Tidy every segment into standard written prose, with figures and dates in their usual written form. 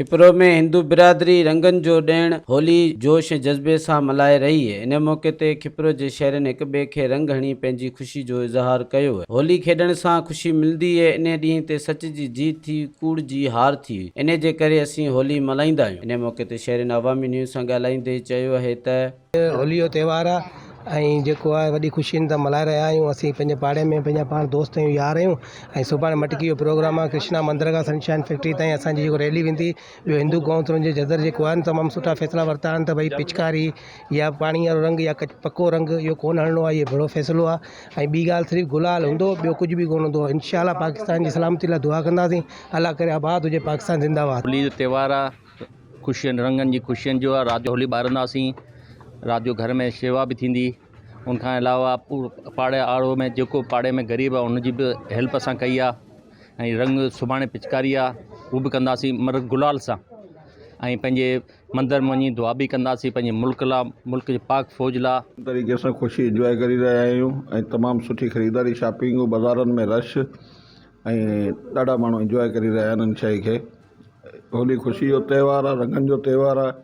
کپرو ۾ هندو برادري رنگن جو ڏيڻ هولي جوش ۽ جذبي سان ملهائي رهي اهي. ان موقعي تي کپرو جي شهرين هڪ ٻئي کي رنگ هڻي پنهنجي خوشي جو اظهار ڪيو اهي. هولي کيڏڻ سان خوشي ملندي اهي. انهي ڏينهن تي سچ جي جيت ٿي ڪوڙ جي هار ٿي. انهي جي ڪري اسين هولي ملهائيندا آهيون. انهي موقعي تي شهرين عوامي نيوز سان ڳالهائيندي چيو اهي ته. هولي جو تهوار آهي ۽ جيڪو آهي وڏي خوشين سان ملهائي رهيا آهيون اسين پنهنجي پاڙي ۾ پنهنجا پاڻ دوست آهيون يار آهيون ۽ سڀاڻي مٽڪي جو پروگرام آهي ڪرشنا مندر کان سن شائن فيڪٽري تائين اسانجي جيڪو ريلي ويندي ٻيو هندو ڪائونسلن جي جزر جيڪو آهن تمام سٺا فيصلا ورتا آهن ته ڀئي پچڪاري يا پاڻي وارو رنگ يا پڪو رنگ اهو ڪونه هڻڻو آهي اهو برو فيصلو آهي ۽ ٻي ڳالهه صرف گلال هوندو ٻيو ڪجهه به ڪونه هوندو انشاء الله پاڪستان جي سلامتي لاء دعا ڪنداسين الله ڪري آباد هجي پاڪستان زنده باد. هولي جو تهوار آهي خوشين رنگن جي خوشين جو آ رات جو هولي ٻارنداسين رات جو گهر ۾ شيوا به ٿيندي ان کان علاوه پاڙي آڙو ۾ جيڪو پاڙي ۾ غريب آ ان جي به هيلپ اسان ڪئي آ ۽ رنگ سڀاڻي پچڪاري آ هو به ڪنداسين مطلب گلال سان ۽ پنهنجي مندر ۾ وڃي دعا به ڪنداسين پنهنجي ملڪ لاء ملڪ جي پاڪ فوج لاء. طريقي سان خوشي انجواء ڪري رهيا آهيون ۽ تمام سٺي خريداري شاپنگ بازارن ۾ رش ۽ ڏاڍا ماڻهو انجواء ڪري رهيا آهن ان شيء کي هولي خوشي جو تهوار آهي رنگن جو تهوار آهي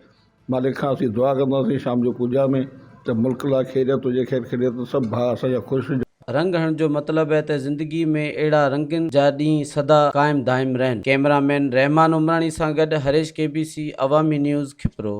مالڪ کان اسين دعا ڪنداسين شام جو پوڄا ۾ ته ملڪ لاء خيريت هجي خير خيريت سڀ ڀاء اسان جا خوش هجن. رنگ هڻڻ جو مطلب اهي ته زندگي ۾ اهڙا رنگن جا ڏينهن سدا قائم دائم رهن. ڪئميرا مين رحمان عمراڻي سان گڏ Harish K B C, Awami news, Khipro.